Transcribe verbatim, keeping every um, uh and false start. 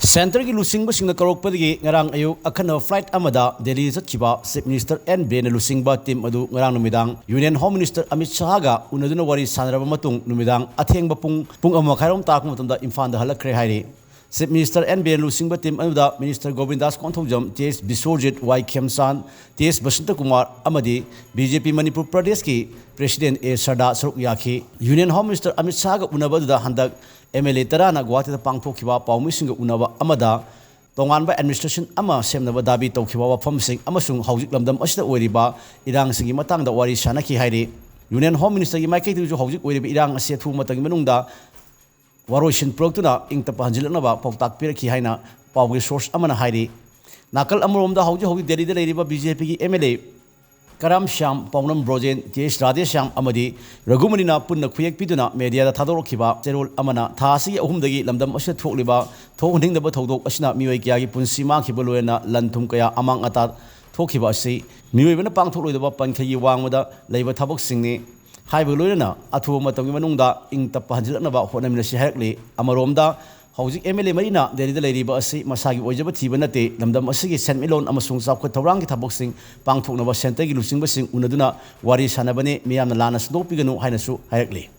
ꯁꯦꯟꯇꯔꯒꯤ ꯂꯨꯆꯤꯡꯕꯁꯤꯡꯅ ꯀꯧꯔꯛꯄꯗꯒꯤ ꯉꯔꯥꯡ ꯑꯌꯨꯛ ꯑꯈꯟꯅꯕ ꯐ꯭ꯂꯥꯏꯠ ꯑꯃꯗ ꯗꯦꯜꯂꯤ ꯆꯠꯈꯤꯕ ꯆꯤꯐ ꯃꯤꯅꯤꯁꯇꯔ ꯑꯦꯟ ꯕꯤꯔꯦꯟꯅ ꯂꯨꯆꯤꯡꯕ ꯇꯤꯝ ꯑꯗꯨ ꯉꯔꯥꯡ ꯅꯨꯃꯤꯗꯥꯡ ꯌꯨꯅꯤꯌꯟ ꯍꯣꯝ ꯃꯤꯅꯤꯁꯇꯔ ꯑꯃꯤꯠ ꯁꯥꯍꯒ ꯎꯅꯗꯨꯅ ꯋꯥꯔꯤ ꯁꯥꯟꯅꯔꯕ ꯃꯇꯨꯡ ꯅꯨꯃꯤꯗꯥꯡ ꯑꯊꯦꯡꯕ ꯄꯨꯡ ꯄꯨꯡ ꯑꯃ ꯃꯈꯥꯏꯔꯣꯝ ꯇꯥꯔꯛꯄ ꯃꯇꯝꯗ ꯏꯝꯐꯥꯜꯗ ꯍꯜꯂꯛꯈ꯭ꯔꯦ ꯍꯥꯏꯔꯤ꯫ ꯆꯤꯐ ꯃꯤꯅꯤꯁꯇꯔ ꯑꯦꯟ ꯕꯤꯔꯦꯟ ꯂꯨꯆꯤꯡꯕ ꯇꯤꯝ ꯑꯗꯨꯗ ꯃꯤꯅꯤꯁꯇꯔ ꯒꯣꯕꯤꯟꯗꯥꯁ ꯀꯣꯟꯊꯧꯖꯝ, ꯇꯤ ꯑꯦꯁ ꯕꯤꯁ꯭ꯋꯖꯤꯠ, ꯋꯥꯏ ꯈꯦꯝꯆꯥꯟ, ꯇꯤ ꯑꯦꯁ ꯕꯁꯟꯇ ꯀꯨꯃꯥꯔ ꯑꯃꯗꯤ ꯕꯤ ꯖꯦ ꯄꯤ ꯃꯅꯤꯄꯨꯔ ꯄ꯭ꯔꯗꯦꯁꯀꯤ ꯄ꯭ꯔꯦꯁꯤꯗꯦꯟ ꯑꯦ ꯁꯔꯗꯥ ꯁꯔꯨꯛ ꯌꯥꯈꯤ꯫ ꯌꯨꯅꯤꯌꯟ ꯍꯣꯝ ꯃꯤꯅꯤꯁꯇꯔ ꯑꯃꯤꯠ ꯁꯥꯍꯒ ꯎꯅꯕ ꯑꯗꯨꯗ ꯍꯟꯗꯛ ꯑꯦꯝ ꯑꯦꯜ ꯑꯦ ꯇꯔꯥꯅ ꯒꯨꯋꯥꯍꯥꯇꯤꯗ ꯄꯥꯡꯊꯣꯛꯈꯤꯕ ꯄꯥꯎꯃꯤꯁꯤꯡꯒ ꯎꯅꯕ ꯑꯃꯗ ꯇꯣꯉꯥꯟꯕ ꯑꯦꯗꯃꯤꯅꯤꯁꯇ꯭ꯔꯦꯁꯟ ꯑꯃ ꯁꯦꯝꯅꯕ ꯗꯥꯕꯤ ꯇꯧꯈꯤꯕ ꯋꯥꯐꯝꯁꯤꯡ ꯑꯃꯁꯨꯡ ꯍꯧꯖꯤꯛ ꯂꯝꯗꯝ ꯑꯁꯤꯗ ꯑꯣꯏꯔꯤꯕ ꯏꯔꯥꯡꯁꯤꯡꯒꯤ ꯃꯇꯥꯡꯗ ꯋꯥꯔꯤ ꯁꯥꯅꯈꯤ ꯍꯥꯏꯔꯤ꯫ ꯌꯨꯅꯤꯌꯟ ꯍꯣꯝ ꯃꯤꯅꯤꯁꯇꯔꯒꯤ ꯃꯥꯏꯀꯩꯗꯒꯤꯁꯨ ꯍꯧꯖꯤꯛ ꯑꯣꯏꯔꯤꯕ ꯏꯔꯥꯡ ꯑꯁꯤ ꯑꯊꯨꯕ ꯃꯇꯝꯒꯤ ꯃꯅꯨꯡꯗ ꯋꯥꯔꯣꯏꯁꯤꯟ ꯄꯨꯔꯛꯇꯨꯅ ꯏꯪ ꯇꯞꯄ ꯍꯟꯖꯤꯜꯂꯛꯅꯕ ꯄꯥꯎꯇꯥꯛ ꯄꯤꯔꯛꯈꯤ ꯍꯥꯏꯅ ꯄꯥꯎꯒꯤ ꯁꯣꯔꯁ ꯑꯃꯅ ꯍꯥꯏꯔꯤ꯫ ꯅꯥꯀꯜ ꯑꯃꯔꯣꯝꯗ ꯍꯧꯖꯤꯛ ꯍꯧꯖꯤꯛ ꯗꯦꯜꯂꯤꯗ ꯂꯩꯔꯤꯕ ꯕꯤ ꯖꯦ ꯄꯤꯒꯤ M L A Karam Shyam, Paonam Brojen, T S Radheshyam ꯑꯃꯗꯤ ꯔꯘꯨꯃꯅꯤꯅ ꯄꯨꯟꯅ ꯈꯨꯌꯦꯛ ꯄꯤꯗꯨꯅ ꯃꯦꯗꯤꯌꯥꯗ ꯊꯥꯗꯣꯔꯛꯈꯤꯕ ꯆꯦꯔꯣꯜ ꯑꯃꯅ ꯊꯥ ꯑꯁꯤꯒꯤ ꯑꯍꯨꯝꯗꯒꯤ ꯂꯝꯗꯝ ꯑꯁꯤꯗ ꯊꯣꯛꯂꯤꯕ ꯊꯣꯛꯍꯟꯅꯤꯡꯗꯕ ꯊꯧꯗꯣꯛ ꯑꯁꯤꯅ ꯃꯤꯑꯣꯏ ꯀꯌꯥꯒꯤ ꯄꯨꯟꯁꯤ ꯃꯥꯡꯈꯤꯕ ꯂꯣꯏꯅꯅ ꯂꯟ ꯊꯨꯝ ꯀꯌꯥ ꯑꯃꯥꯡ ꯑꯇꯥ ꯊꯣꯛꯈꯤꯕ ꯑꯁꯤ ꯃꯤꯑꯣꯏꯕꯅ ꯄꯥꯡꯊꯣꯛꯂꯣꯏꯗꯕ ꯄꯟꯈꯩꯒꯤ ꯋꯥꯡꯃꯗ ꯂꯩꯕ ꯊꯕꯛꯁꯤꯡꯅꯤ꯫ ꯍꯥꯏꯕꯒ ꯂꯣꯏꯅꯅ ꯑꯊꯨꯕ ꯃꯇꯝꯒꯤ ꯃꯅꯨꯡꯗ ꯏꯪ ꯇꯞꯄ ꯍꯟꯖꯤꯜꯂꯛꯅꯕ ꯍꯣꯠꯅꯃꯤꯟꯅꯁꯤ ꯍꯥꯏꯔꯛꯂꯤ꯫ ꯑꯃꯔꯣꯝꯗ ꯍꯧꯖꯤꯛ ꯑꯦꯝ ꯑꯦꯜ ꯑꯦ ꯃꯔꯤꯅ ꯗꯦꯜꯂꯤꯗ ꯂꯩꯔꯤꯕ ꯑꯁꯤ ꯃꯁꯥꯒꯤ ꯑꯣꯏꯖꯕ ꯊꯤꯕ ꯅꯠꯇꯦ, ꯂꯝꯗꯝ ꯑꯁꯤꯒꯤ ꯁꯦꯟꯃꯤꯠꯂꯣꯟ ꯑꯃꯁꯨꯡ ꯆꯥꯎꯈꯠ ꯊꯧꯔꯥꯡꯒꯤ ꯊꯕꯛꯁꯤꯡ ꯄꯥꯡꯊꯣꯛꯅꯕ ꯁꯦꯟꯇꯔꯒꯤ ꯂꯨꯆꯤꯡꯕꯁꯤꯡ ꯎꯅꯗꯨꯅ ꯋꯥꯔꯤ ꯁꯥꯟꯅꯕꯅꯤ, ꯃꯤꯌꯥꯝꯅ ꯂꯥꯟꯅ ꯁꯟꯗꯣꯛꯄꯤꯒꯅꯨ ꯍꯥꯏꯅꯁꯨ ꯍꯥꯏꯔꯛꯂꯤ꯫